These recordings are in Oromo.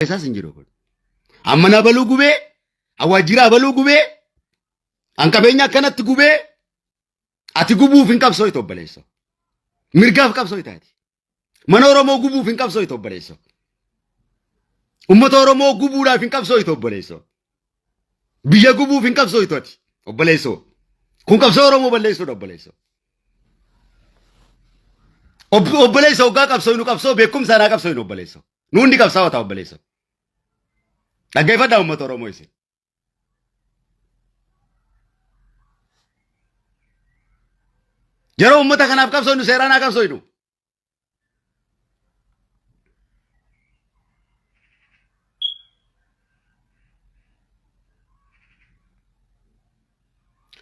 Isaas hin jiru kun. Amma na baluu gubee, waajjira abaluu gubee, an qabeenya akkanatti gubee, ati gubuuf hin qabsooytu obboleessa. Mirgaaf qabsooyta ati. Mana Oromoo gubuuf hin qabsooytu obboleessa. Uummata Oromoo gubuudhaaf hin qabsooytu obboleessa. Biyya gubuuf hin qabsooytu ati obboleessoo. Kun qabsoo Oromoo balleessuudha obboleessoo. Obboleessa hoggaa qabsooynu qabsoo beekumsaan haa qabsooynu obboleessoo. Nu hundi qabsaa'ota obboleessoo. Dhaggeeffadhaa uummata Oromoo isin. Yeroo uummata kanaaf qabsooynu seeraan haa qabsooynu.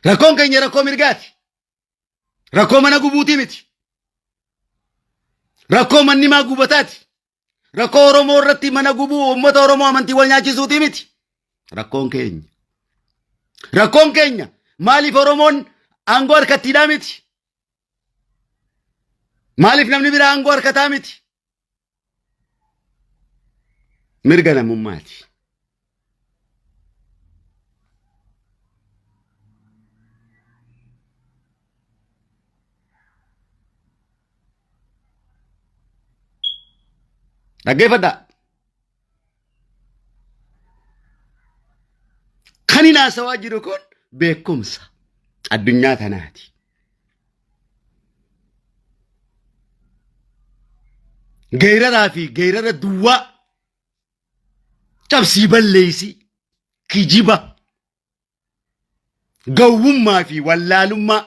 Rakkoon keenya rakkoo mirgaati. Rakkoo mana gubuutii miti. Rakkoo manni maa gubataati. Rakkoo Oromoo irratti mana gubuu uummata Oromoo amantii wal nyaachisuutii miti. Rakkoon keenya. Rakkoon keenya maaliif Oromoon aangoo harkattiidhaa miti? Maaliif namni biraa aangoo harkataa miti? Mirga namummaati. Dhaggeeffadhaa. Kan inni haasawaa jiru kun beekumsa addunyaa tanaati. Geeraraa fi geerara duwwaa cabsii balleessii kijiba gowwummaa fi wallaalummaa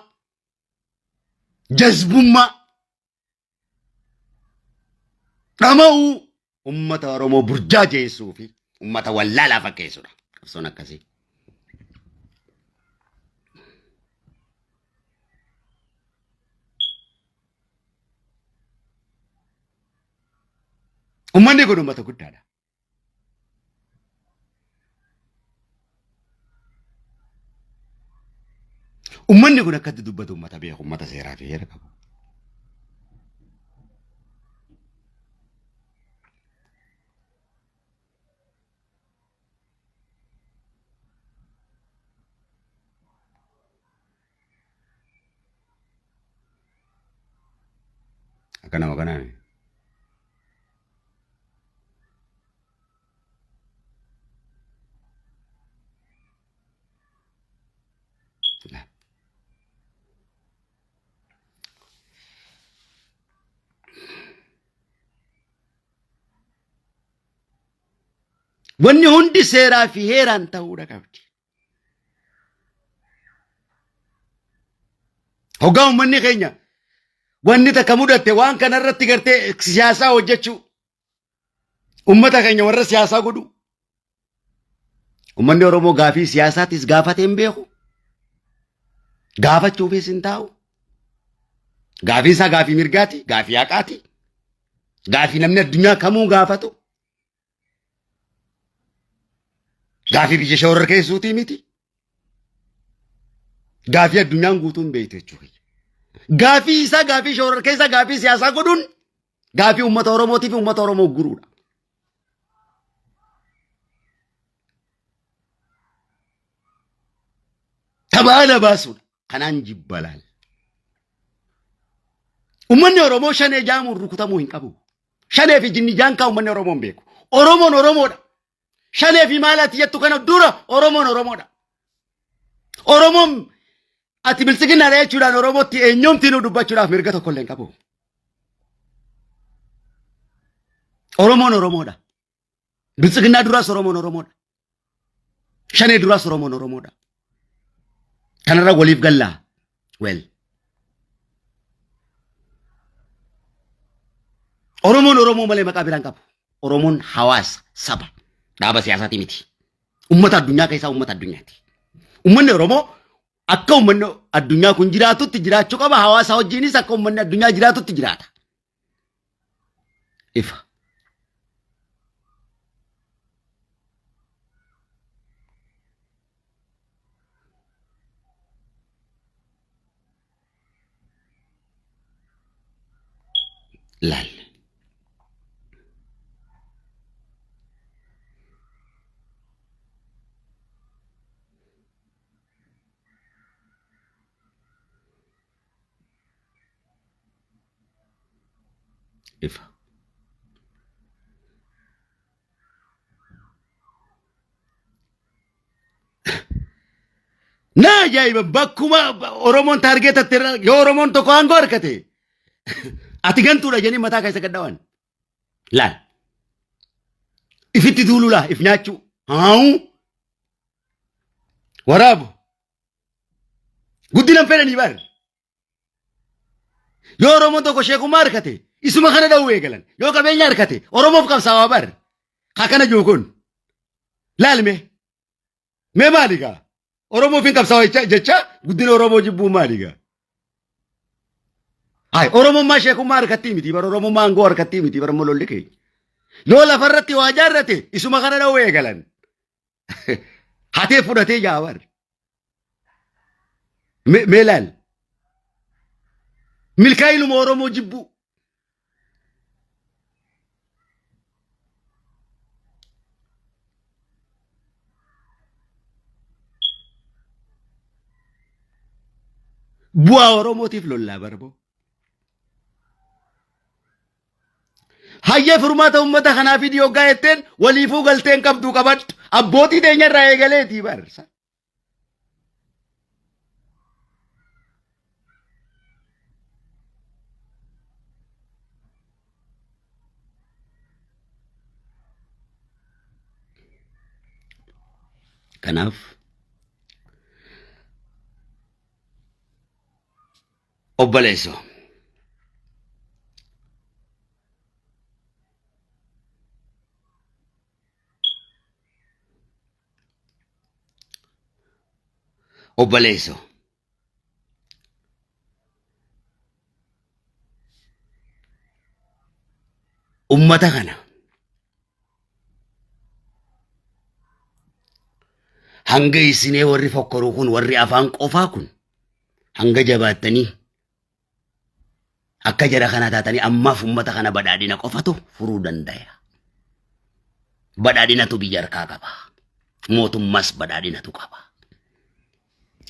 jazbummaa dhama'uu ummata Oromoo burjaajeessuu fi ummata wallaalaa fakkeessudha. Qabsoon akkasii. Ummanni kun ummata guddaadha. Ummanni kun akkatti dubbatu ummata beeku, ummata seeraa fi heera qabu. Akka nama kanaa miti. Wanni hundi seeraa fi heeraan ta'uudha qabdi. Hoggaa uummanni keenya wanni takka mudatte waan kana irratti gartee siyaasaa hojjechuu uummata keenya warra siyaasaa godhu. Uummanni Oromoo gaafii siyaasaatis gaafatee hin beeku. Gaafachuufis hin taa'u. Gaafiin isaa gaafii mirgaati, gaafii haqaati. Gaafii namni addunyaa kamuu gaafatu. Gaafii biyya shawar keessuutii miti. Gaafii addunyaan guutuun beektu jechuudha. Gaafii isaa gaafii shawar keessa gaafii siyaasaa godhuun gaafii uummata Oromootii fi uummata Oromoo guruudha. Tabaala baasuudha. Kanaan jibbalaal. Uummanni Oromoo shanee jaamuun rukutamuu hin qabu. Shanee fi jinni jaankaa uummanni Oromoo hin beeku. Oromoon Oromoodha. Shanee fi maal ati jettu kana dura Oromoon Oromoodha. Oromoon ati biltsiginnaadha jechuudhaan Oromootti eenyumti nu dubbachuudhaaf mirga tokko illee hin qabu. Oromoon Oromoodha. Biltsiginnaa duraas Oromoon Oromoodha. Shanee duraas Oromoon Oromoodha. Kanarra waliif gallaa. Well. Oromoon Oromoo malee maqaa biraan qabu. Oromoon hawaasa, saba, dhaaba siyaasaati miti. Uummata addunyaa keessaa uummata addunyaati. Uummanni Oromoo akka uummanni addunyaa kun jiraatutti jiraachuu qaba. Hawaasa wajjinis akka uummanni addunyaa jiraatutti jiraata. Ifa. Laal. Ifa. Na ajaa'iba bakkuma Oromoon taargeetatte irra yoo Oromoon tokko aangoo argate ati gantuudha jedhanii mataa keessa gad dhawan. Laal. Ifitti duuluu laa if nyaachuu. Haa'uu. Waraabu. Guddina hin fedhanii bar. Yoo Oromoon tokko sheekummaa argate isuma kana dha'uu eegalan. Yoo qabeenya argate Oromoof qabsaawaa bar. Haa kana jiru kun. Laalme. Mee maali gaa? Oromoof hin qabsaawaa jecha jecha guddina Oromoo jibbuu maali gaa? Hayi Oromummaa sheekummaa harkattii miti bar Oromummaa aangoo harkattii miti bar lolli keenya. Yoo lafarratti waa jaarrate isuma kana dha'uu eegalan. Hatee fudhatee jaa bar. Mee laal. Milkaa'inuma Oromoo jibbuu. Bu'aa Oromootiif lollaa barboo. Hayyee furmaata uummata kanaa fidi hoggaa jetteen waliifuu galteen qabdu qabadhu. Abbootii teenya irraa eegaleetii barsa. Kanaaf obboleessoo obboleessoo ummata kana hanga isinee warri fokkoruu kun warri afaan qofaa kun hanga jabaattanii akka jara kana taatanii ammaaf ummata kana badhaadhina qofatu furuu dandaya. Badhaadhinatu biyya harkaa qaba. Mootummaas badhaadhinatu qaba.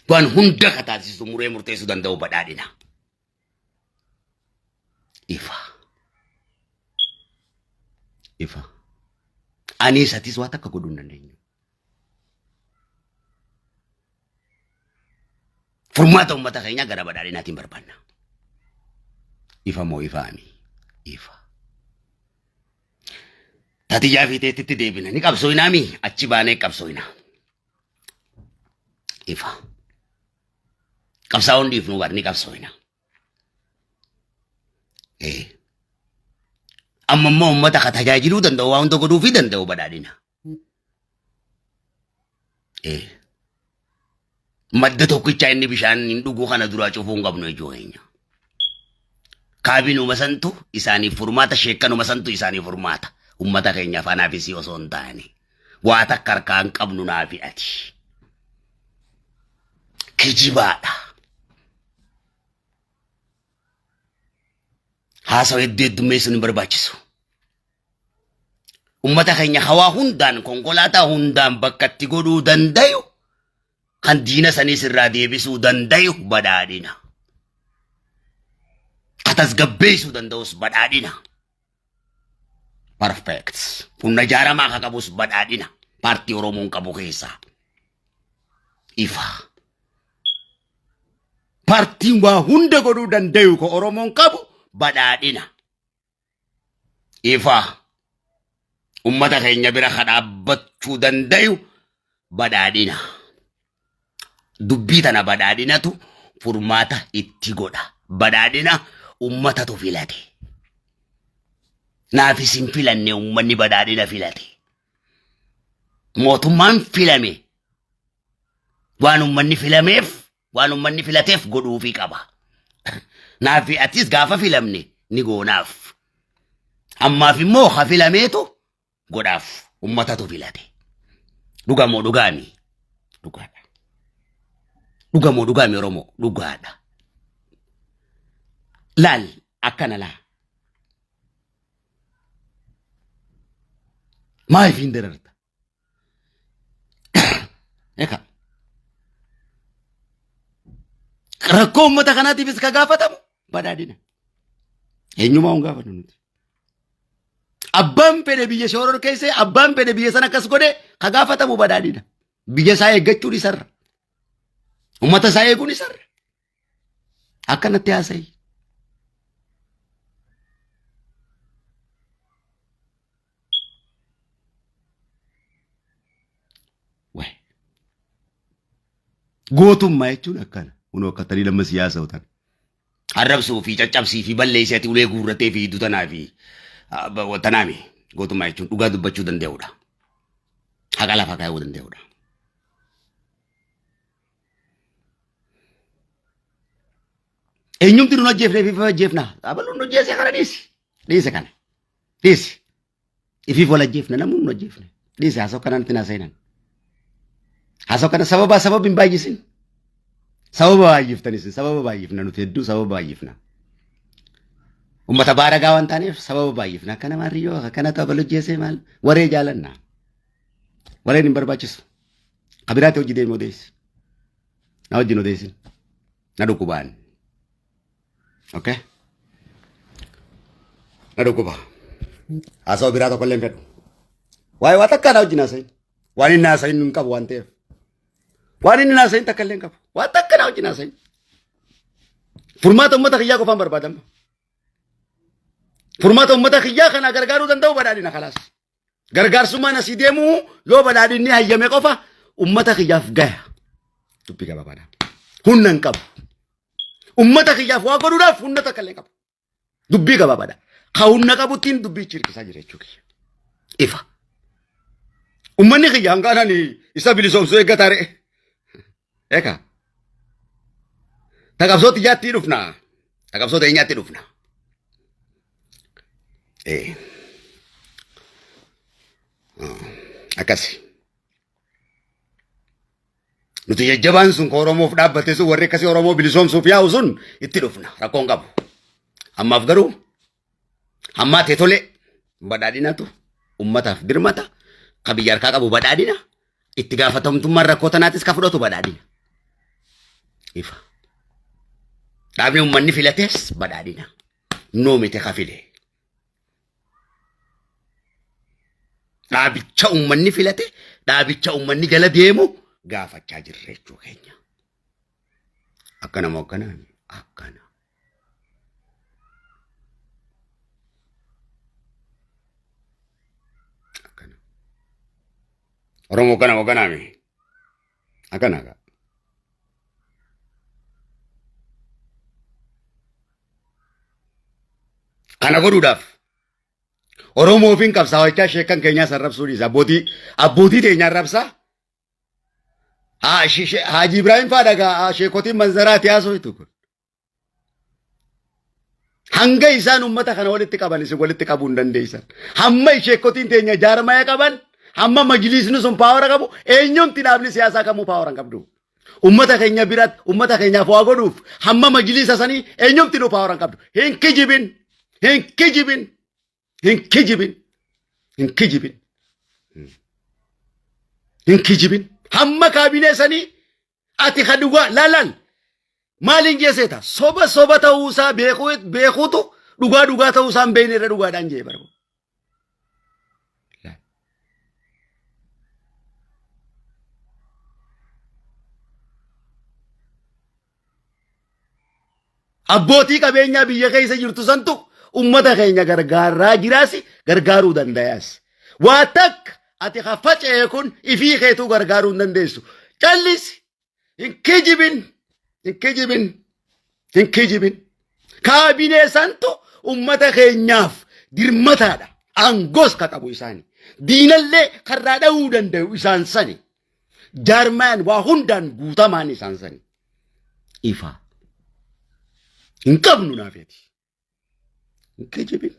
Waan hunda ka taasisu muree murteessuu danda'u badhaadhina. Ifa. Ifa. Anis atis waa takka godhuu hin dandeenyu. Furmaata uummata keenyaa gara badhaadhinaatiin barbaanna. Ifa moo ifaami? Ifa. Tatiyyaa fi teettitti deebina. Ni qabsooyinaami? Achi baanee qabsooyina. Ifa. Qabsaa'oon dhiifnu bar ni qabsooyina. Ee. Amma immoo uummata ka tajaajiluu danda'u waa hunda godhuufii danda'u badhaadhina. Ee. Madda tokkichaa inni bishaan hin dhuguu kana duraa cufuu hin qabnu jechuu keenya. Kaabinuma santu isaaniif furmaata, sheekkanuma santu isaaniif furmaata. Uummata keenyaaf anaaf isii osoo hin taane. Waa takka harkaa hin qabnu naafi ati. Kijibaadha. Haasawa hedduu heddummeessuun hin barbaachisu. Uummata keenya hawaa hundaan konkolaataa hundaan bakka itti godhuu dandayu kan diina saniis irraa deebisuu dandayu badhaadhina. Ka tasgabbeessuu danda'us badhaadhina. Perfect. Humna ijaaramaa ka qabus badhaadhina. Paartii Oromoon qabu keessaa. Ifa. Paartiin waa hunda godhuu dandayu ka Oromoon qabu badhaadhina. Ifa. Ummata keenya bira ka dhaabbachuu dandayu badhaadhina. Dubbii tana badhaadhinatu furmaata itti godha. Badhaadhina ummatatu filate. Naaf isin filanne ummanni badhaadhina filate. Mootummaan filame waan ummanni filameef waan ummanni filateef godhuufii qaba. Naaf fi atis gaafa filamne ni goonaaf. Ammaaf immoo ha filameetu godhaaf ummatatu filate. Dhugamoo dhugaami? Dhugaadha. Dhugamoo dhugaami Oromoo? Dhugaadha. Laal akkana laa. Maaliif hin dararta? Eka. Rakkoo uummata kanaatiifis ka gaafatamu badhaadhina. Eenyumaa hin gaafatu nuti. Abbaan fedhe biyya shooror keessa abbaan fedhe biyya sana akkas godhe ka gaafatamu badhaadhina. Biyya isaa eeggachuun isarra. Uummata isaa eeguun isarra. Akkanatti haasa'i. Wayi. Gootummaa jechuun akkana. Kunoo akka tarii lamma siyaasa utan. Arrabsuu fi caccabsii fi balleessii ati ulee guurratee fi hiddu tanaa fi tanaami. Gootummaa jechuun dhugaa dubbachuu danda'uudha. Haqa lafa kaa'uu danda'uudha. Eenyumti nun ajjeefne fi ajjeefna. Abaluun nu ajjeese kana dhiisi. Dhiise kana. Dhiisi. Ifiif wal ajjeefna namni nun ajjeefne. Dhiisi haasoo kanaan itti haasa'inaan. Haasoo kana sababaa sababa hin baay'isin. Sababa baay'iftan isin sababa baay'ifna nuti hedduu sababa baay'ifna. Uummata baaragaa waan taaneef sababa baay'ifna. Akkana maarriyyoo akkana ta'u abaluu ajjeesee maal waree jaalanna. Wareen hin barbaachisu. Kabiraatti hojii deemi odeessi. Na wajjin odeessin. Na dhukkubaan. Okay? Na dhukkuba. Haasawaa biraa tokko illee hin fedhu. Waa'ee waa takkaa na wajjin haasa'in. Waan inni haasa'in hin qabu waan ta'eef. Waan inni haasa'in takka illee hin qabu. Waa takka na wajjin haasa'in. Furmaata uummata kiyyaa qofaan barbaadama. Furmaata uummata kiyyaa kana gargaaruu danda'u badhaadhina kalaas. Gargaarsummaan asii deemuu yoo badhaadhinni hayyame qofa ummata kiyyaaf gaya. Dubbii gabaabaadha. Humna hin qabu. Ummata kiyyaaf waa godhuudhaaf humna takka illee hin qabu. Dubbii gabaabaadha. Ka humna qabuttiin dubbii ichi hirkisaa jira jechuu kiyya. Ifa. Ummanni kiyya hanga anani isa bilisoomsuu eeggataa re'e. Eeka. Ta qabsoo xiyyaatti dhufna. Ta qabsoo teenyaatti dhufna. Ee. Akkasi. Nuti jajjabaan sun ka Oromoof dhaabbate sun warri akkasii Oromoo bilisoomsuuf yaa'u sun itti dhufna rakkoon qabu. Ammaaf garuu hammaa ta'e tole badhaadhinatu ummataaf dirmata ka biyya harkaa qabu badhaadhina itti gaafatamtummaan rakkoo tanaatis ka fudhatu badhaadhina. Ifa. Dhaabni ummanni filates badhaadhina. Nuu miti ka file. Dhaabicha ummanni filate dhaabicha ummanni jala deemu gaafachaa jirra jechuu keenya. Akkana moo akkana? Akkana. Akkana. Oromoo akkana moo akkana mi? Akkana kaa. Kana godhuudhaaf Oromoo ofiin qabsaawachaa sheekkan keenyaa sarrabsuu dhiisa. Abbootii abbootii teenyaa arrabsaa. Haaji Ibrahim faa dhagaa sheekotiin manzaraati haasoftu kun. Hanga isaan ummata kana walitti qaban isin walitti qabuu hin dandeessan. Hamma sheekotiin teenya jaarmaya qaban, hamma majliisni sun paawara qabu, eenyumti dhaabni siyaasaa kamuu paawara hin qabdu. Ummata keenya biratti, ummata keenyaaf waa godhuuf hamma majliisa sanii eenyumti nu paawara hin qabdu. Hin kijibin, hin kijibin, hin kijibin, hin kijibin, hin kijibin. Hamma kaabinee sanii Ati ka dhugaa laal maaliin jeeseeta soba soba ta'uusaa beekuutu dhugaa dhugaa ta'uusaa hin beekne irra dhugaadhaan jee barba. Abbootii qabeenyaa biyya keessa jirtu santu ummata keenya gargaaraa jiraas gargaaruu dandayaas. Waa takka ati ka faca'e kun ifii keetuu gargaaruu hin dandeessu. Callisi hin kijibin hin kijibin hin kijibin. Kaabinee santu ummata keenyaaf dirmataadha. Aangoos ka qabu isaani. Diinallee karraa dha'uu danda'u isaan sani. Jaarmayaan waa hundaan guutamaan isaan sani. Ifa. Hin qabnu naafeeti. Hin kijibin.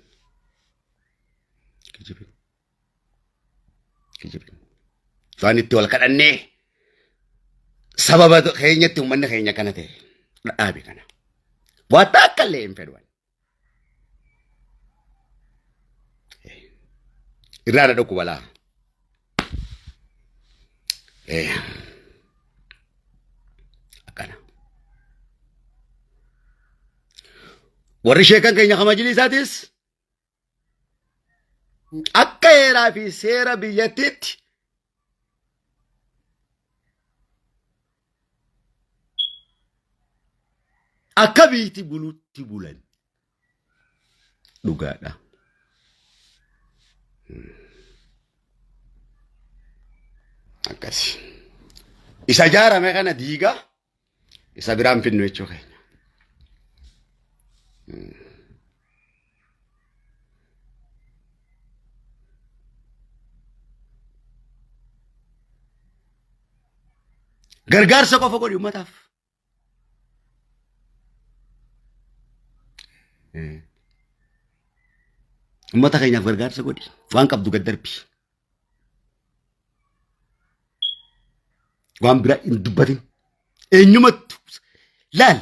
Kijibin. Kijibin. Waan itti wal kadhannee sababa keenyatti uummanni keenya kana ta'e dhaabe kana. Waa takka illee hin fedhu. Irraa na dhukkuba laa. Akkana. Warri sheekan keenya ka majliisaatis Akka heeraa fi seera biyyattiitti akka biyyatti bulutti bulan. Dhugaadha. Akkasi. Isa ijaarame kana diigaa isa biraan fidnu jechuu keenya. Gargaarsa qofa godhi uummataaf. Uummata keenyaaf gargaarsa godhi. Waan qabdu gad darbi. Waan biraa hin dubbatin. Eenyumattu laal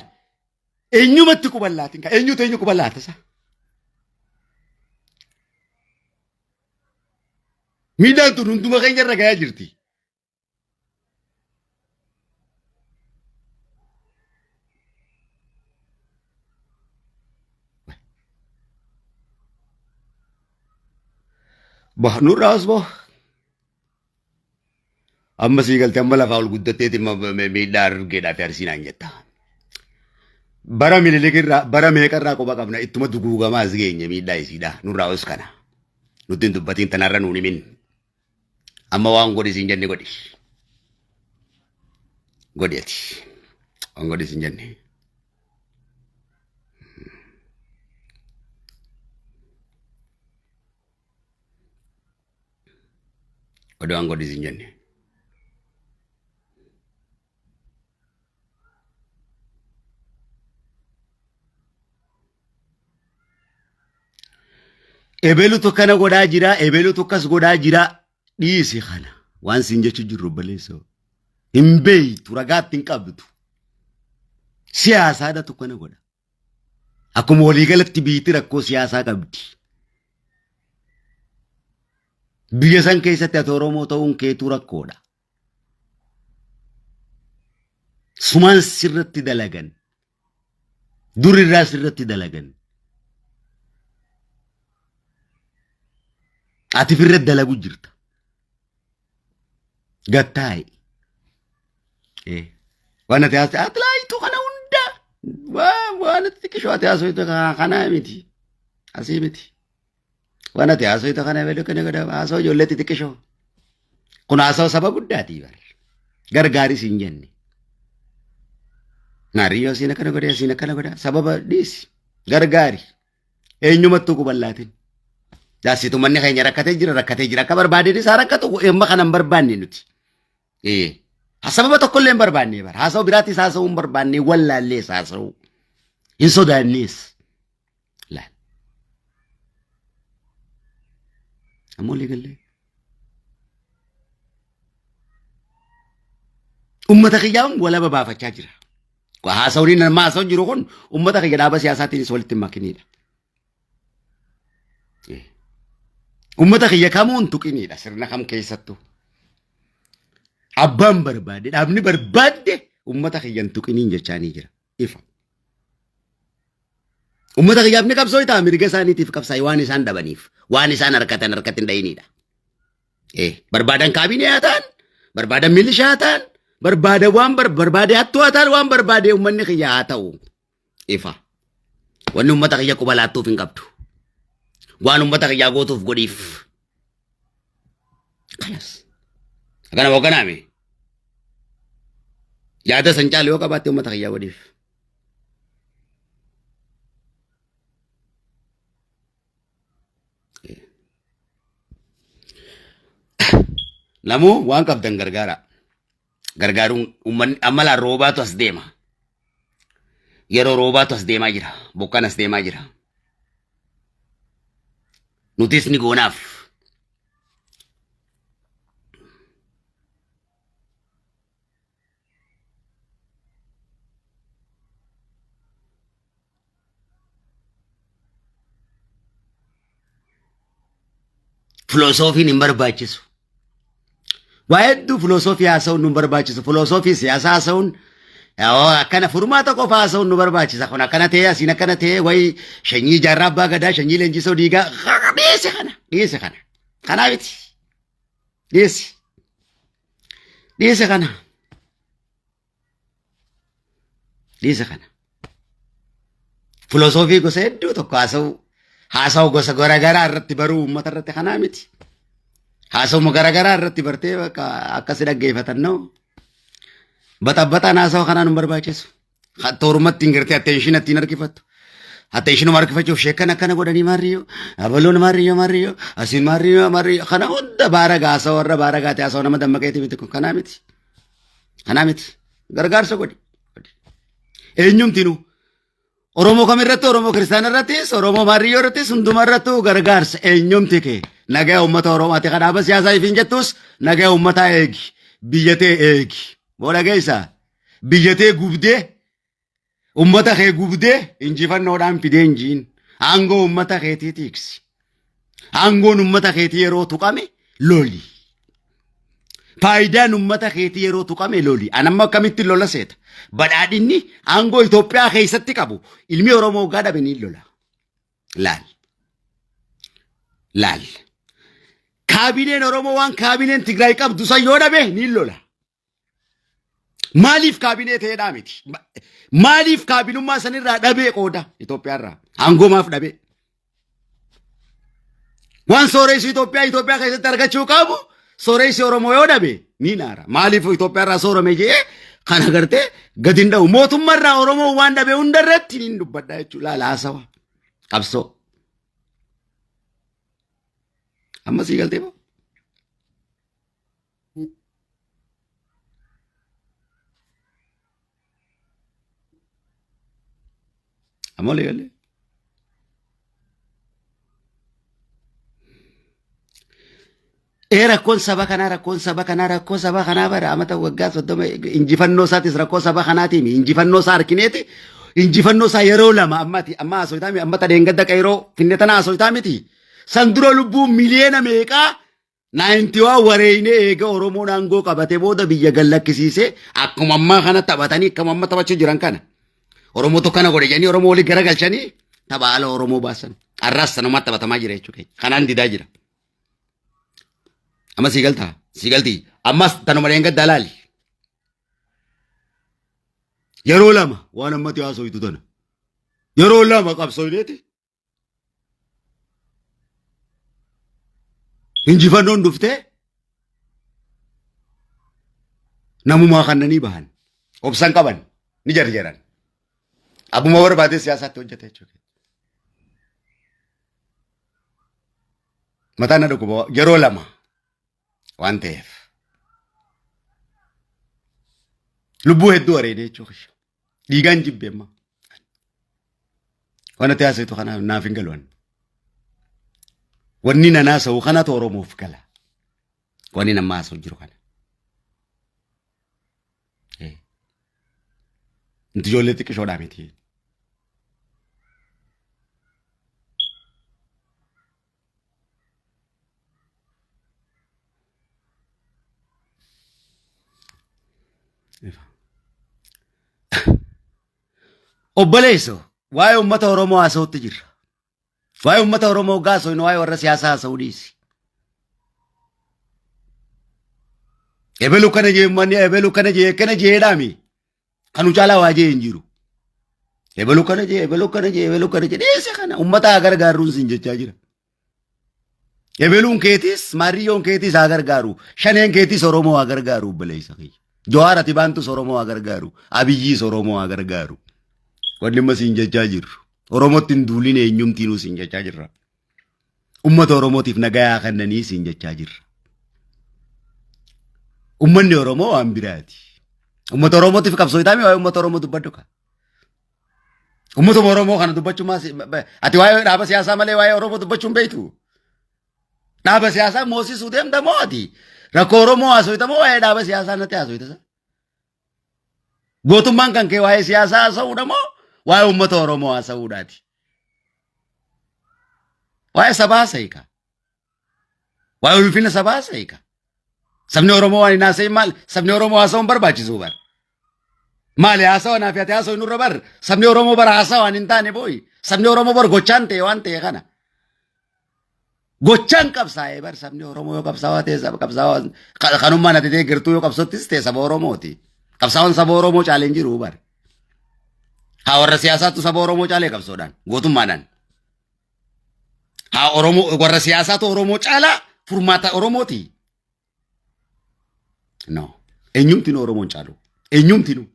eenyumatti quban laatin kaa eenyutu eenyu quban laata isaa. Miidhaan tun hunduma keenya irra gahaa jirti. Bah nurraas boh. Amma sii galte amma lafaa ol guddatteeti miidhaa argeedhaa fi arsii naan jetta. Bara Minilik irraa bara meeqa irraa quba qabna ittuma duguugamaa as geenye miidhaa isiidha nurraa os kana. Nutti hin dubbatiin tanarra nuun himin. Amma waan godhi siin jenne godhi. Godhi ati. Waan godhi siin jenne. Godhi waan godhi siin jenne. Ebelutu kana godhaa jira, ebelutu akkas godhaa jira. Dhiisi kana. Waan siin jechuu jirru obboleessoo. Hin beeytu, ragaatti hin qabdu. Siyaasaadhatu kana godha. Akkuma waliigalatti biyyatti rakkoo siyaasaa qabdi. Biyya san keessatti ati Oromoo ta'uun keetuu rakkoodha. Sumaan sirratti dalagan. Dur irraa sirratti dalagan. Ati firra dalagu jirta. Gattaa'i. Waan ati haasa'e ati laayituu kana hunda waan ati xiqqishoo ati haasa'e kanaa miti. Asii miti. Waan ati haasa'e kana beeku kana godha haasa'u ijoollee xixiqqishoo. Kun haasa'u saba guddaatii bar. Gargaaris hin jenne. Naariyyoo asiin akkana godhe asiin akkana godha sababa dhiisi. Gargaari. Eenyumattuu quban laatin. Daasitu manni keenya rakkatee jira rakkatee jira akka barbaadeen isaa rakkatu amma kana hin barbaanne nuti. Ee. Sababa tokkollee hin barbaanne bara. Haasa'u biraattis haasa'uu hin barbaanne wallaallees haasa'uu. Hin sodaannees. Laal. Ammoo walii gallee. Uummata kiyyaan walaba baafachaa jira. Haasawni nama haasa'u jiru kun uummata kiyya dhaaba siyaasaatiinis walitti hin makinidha. Uummata kiyya kamuu hin tuqinidha sirna kam keessattuu. Abbaan barbaade dhaabni barbaadde uummata kiyya hin tuqiniin jechaanii jira. Ifa. Uummata kiyyaaf ni qabsoo ta'a mirga isaaniitiif qabsaa'e waan isaan dhabaniif waan isaan harkatan harkatti hin dhayinidha. Barbaadan kaabinee haa ta'an, barbaadan milishaa haa ta'an, barbaadan waan barbaade hattuu haa ta'an, waan barbaade uummanni kiyya haa ta'u. Ifa. Wanni uummata kiyya quba laattuuf hin qabdu. Waan uummata kiyyaa gootuuf godhiif. Kalas. Akkana hogganaame. Yaada san caalu yoo qabaatte uummata kiyyaa godhiif. Namuu waan qabdan gargaara. Gargaaruun uummanni amma laa roobaatu as deema. Yeroo roobaatu as deemaa jira. Bokkaan as deemaa jira. Nutis ni goonaaf. Filosoofiin hin barbaachisu. Waa hedduu filosoofii haasa'uun nu hin barbaachisu. Filosoofii siyaasaa haasa'uun Akkana furmaata qofa haasa'uun nu barbaachisa. Kun akkana ta'ee asiin akkana ta'ee wayi shanyii jaarraa abbaa gadaa shanyii leenjisoo diigaa dhiisi kana dhiisi kana. Kanaa miti. Dhiisi. Dhiisi kana. Dhiisa kana. Filosoofii gosa hedduu tokko haasa'u haasa'u gosa garaagaraa irratti baruu uummata irratti kanaa miti. Haasa'uma garaagaraa irratti bartee bakka akkasi dhaggeeffatan noo. Baxabbaxaan haasa'u kanaan hin barbaachisu. Toorumatti hin gartee attention ittiin harkifattu. Attentionuma harkifachuuf sheekkan akkana godhanii maarriyyoo abaloon maarriyyoo maarriyyoo asiin maarriyyoo maarriyyoo kana hunda baara gaasa warra baara gaate haasa'u nama dammaqeeti miti kun kanaa miti. Kanaa miti. Gargaarsa godhi. Eenyumtinuu Oromoo kamirratti Oromoo kiristaana irrattis Oromoo maarriyyoo irrattis hunduma irrattuu gargaarsa eenyumti kee nagaa uummata Oromoo ati kan dhaaba siyaasaa ifiin jettus nagaa uummataa eegi biyya tee eegi booda geessa biyya tee gubdee uummata kee gubdee injifannoodhaan fidee injiin aangoo uummata keetii tiiksi. Aangoon uummata keetii yeroo tuqame loli. Faayidaan uummata keetii yeroo tuqame loli. An amma akkamitti lola seeta? Badhaadhinni aangoo Itoophiyaa keessatti qabu ilmi Oromoo waggaa dhabe ni lola. Laal. Laal. Kaabineen Oromoo waan kaabineen Tigraay qabdu san yoo dhabe ni lola. Maaliif kaabinee ta'eedhaa miti? Maaliif kaabinummaa sanirraa dhabee qooda Itoophiyaarraa? Aangoo maaf dhabee? Waan sooressi Itoophiyaa Itoophiyaa keessatti argachuu qabu sooressi Oromoo yoo dhabe ni naara. Maaliif Itoophiyaarraa soorame jee kana gartee gadi hin dha'u. Mootummaarraa Oromoo waan dhabe hundarratti ni dubbadha jechuudha. Laala haasawa. Qabsoo. Amma sii galtee moo? Amma walii galee. Ee rakkoon saba kanaa rakkoon saba kanaa rakkoo saba kanaa bara amata waggaa 30 injifannoo isaatis rakkoo saba kanaatiin injifannoo isaa arkineeti injifannoo isaa yeroo lama ammati amma haasoftaa amma tadheen gadda qeeroo finne tana haasoftaa miti san dura lubbuu miliyoona meeqaa Naayintiwaa wareeynee eega Oromoon aangoo qabate booda biyya gad lakkisiisee akkuma ammaa kana taphatanii akkuma amma taphachuu jiran kana. Oromootu kana godhe jedhanii Oromoo walii garagalchanii tapha ala Oromoo baasan. Har'aas sanumaa taphatamaa jira jechuudha. Kanaan didaa jira. Amma sii galtaa? Sii galtii? Ammas tanuma dheengaddaa laali. Yeroo lama waan ammatti haasoytu tana. Yeroo lama qabsooyneeti. Injifannoon dhuftee namumaa kannanii bahan obsan qaban ni jarjaran. Abbuma barbaadee siyaasaatti hojjete jechuudha. Mataan na dhukkuba yeroo lama waan ta'eef. Lubbuu hedduu wareedee jechuudha. Dhiigaan jibbe amma. Waan ati haasoftu kanaaf naaf hin galu. Wanni nan haasa'u kanatu Oromoof gala. Wanni nama haasa'u jiru kana. Inti ijoollee xiqqishoodhaa miti. Obboleesso waa'ee uummata Oromoo haasa'utti jirra. Waa'ee uummata Oromoo hoggaa haasofnu waa'ee warra siyaasaa haasa'uu dhiisi. Ebelu kana jee uummanni ebelu kana jee kana jeedhaami. Kanu caalaa waa jee hin jiru. Ebelu kana jee ebelu kana jee ebelu kana jee dhiisi kana uummata haa gargaarruun siin jechaa jira. Ebeluun keetis maariyyoon keetis haa gargaaru. Shaneen keetis Oromoo haa gargaaru obboleessa kiyya. Jawaar ati baantus Oromoo haa gargaaru. Abiyyiis Oromoo haa gargaaru. Wanni amma siin jechaa jirru. Oromootti hin duulin eenyumtiinuu siin jechaa jirra. Uummata Oromootiif nagayaa kennanii siin jechaa jirra. Uummanni Oromoo waan biraati. Uummata Oromootiif qabsoo itaami waa'ee uummata Oromoo dubbadhu ka. Uummatuma Oromoo kana dubbachuu maas ati waa'ee dhaaba siyaasaa malee waa'ee Oromoo dubbachuu hin beektu. Dhaaba siyaasaa moosisuu deemta moo ati? Rakkoo Oromoo haasofta moo waa'ee dhaaba siyaasaa natti haasofta? Gootummaan kan kee waa'ee siyaasaa haasa'uudha moo waa'ee uummata Oromoo haasa'uudhaati? Waa'ee sabaa haasa'i kaa. Waa'ee ulfina sabaa haasa'i kaa. Sabni Oromoo waan hin haasa'in maal? Sabni Oromoo haasa'uun barbaachisu bara. Maali haasawa naaf ati haasawa nurra bar sabni Oromoo bara haasawaan hin taane booyi. Sabni Oromoo bar gochaan ta'e waan ta'e kana. Gochaan qabsaa'ee bar sabni Oromoo yoo qabsaawaa ta'e saba qabsaawaa kanummaan ati deeggartuu yoo qabsottis ta'e saba Oromooti. Qabsaawaan saba Oromoo caalee hin jiru bar. Haa warra siyaasaattu saba Oromoo caalee qabsoodhaan gootummaadhaan. Haa Oromoo warra siyaasaatu Oromoo caalaa furmaata Oromooti. No. Eenyumtinuu Oromoon caalu. Eenyumtinuu.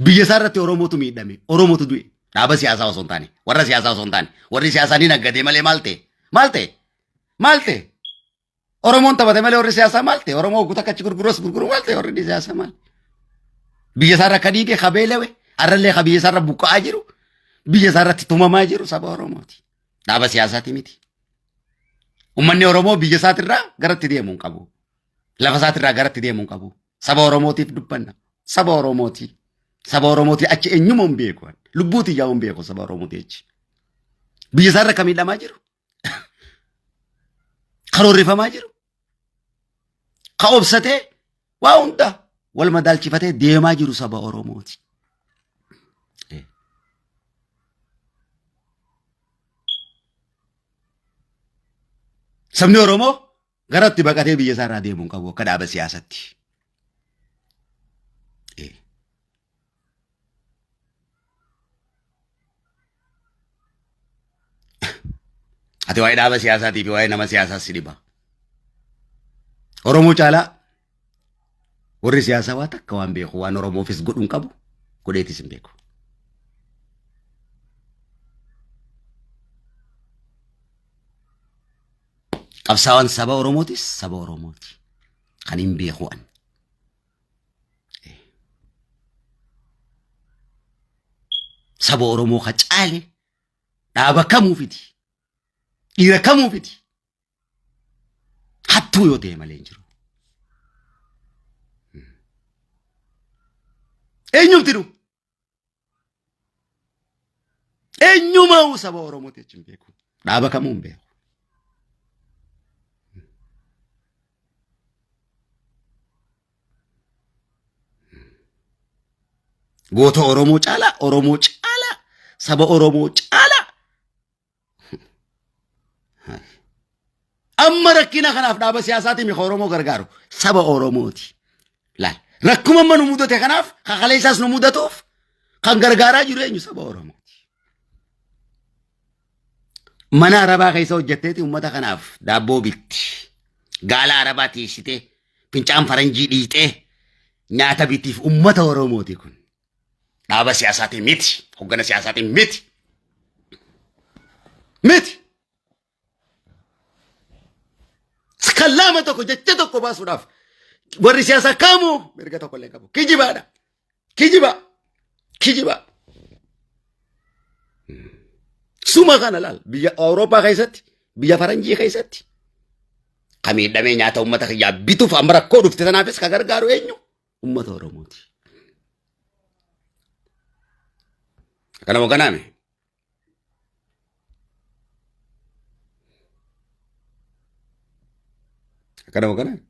Biyya isaa irratti Oromootu miidhame. Oromootu du'e. Dhaaba siyaasaa osoo hin taane. Warra siyaasaa osoo hin taane. Warri siyaasaa ni naggadee malee maal ta'e? Maal ta'e? Maal ta'e? Oromoon taphate malee warri siyaasaa maal ta'e? Oromoo hogguu takka achi gurgurus gurguru maal ta'e warri siyaasaa maal? Biyya isaa irra akka dhiige ka beelawe har'allee ka biyya isaa irra buqqa'aa jiru biyya isaa irratti tumamaa jiru saba Oromooti. Dhaaba siyaasaati miti. Uummanni Oromoo biyya isaatirraa garatti deemuu hin qabu. Lafa isaatirraa garatti deemuu hin qabu. Saba Oromootiif dubbanna. Saba Oromooti. Saba Oromooti achi eenyuma hin beeku. Lubbuuti yaa hin beeku saba Oromooti achi. Biyya isaarra kan miidhamaa jiru. Karoorrifamaa jiru. Ka obsatee waa hunda wal madaalchifatee deemaa jiru saba Oromooti. Sabni Oromoo gara itti baqatee biyya isaa irraa deemuu hin qabu akka dhaaba siyaasatti. Ati waa'ee dhaaba siyaasaatii fi waa'ee nama siyaasaa si dhiba. Oromoo caalaa warri siyaasaa waa takka waan beeku waan Oromoofis godhu hin qabu godheetis hin beeku. Qabsaawaan saba Oromootis saba Oromooti. Kan hin beeku ani. Saba Oromoo ka caale dhaaba kamuufiti. Dhiira kamuufiti. Hattuu yoo ta'e malee hin jiru. Eenyumti nu? Eenyumaa'uu saba Oromooti jechuun beeku. Dhaaba kamuu hin beeku. Goota Oromoo caalaa, Oromoo caalaa, saba Oromoo caalaa. Amma rakkina kanaaf dhaaba siyaasaatiin mika Oromoo gargaaru saba Oromooti. Laal rakkuma amma nu mudate kanaaf kakalee isaas nu mudatuuf kan gargaaraa jiru eenyu saba Oromooti. Mana Arabaa keessa hojjetteeti uummata kanaaf daabboo bitti. Gaala Arabaa tiisitee fincaan faranjii dhiixee nyaata bitiif uummata Oromooti kun. Dhaaba siyaasaatiin miti. Hoggana siyaasaatiin miti. Miti. Kalaama tokko jecha tokko baasuudhaaf warri siyaasaa kamuu mirga tokko illee qabu. Kijibaadha. Kijiba. Kijiba. Suma kana laal biyya Awurooppaa keessatti biyya faranjii keessatti ka miidhamee nyaata uummata kiyyaa bituuf amma rakkoo dhufte sanaafis ka gargaaru eenyu? Uummata Oromooti. Akkana moo kanaame? Akkana moo kanaame?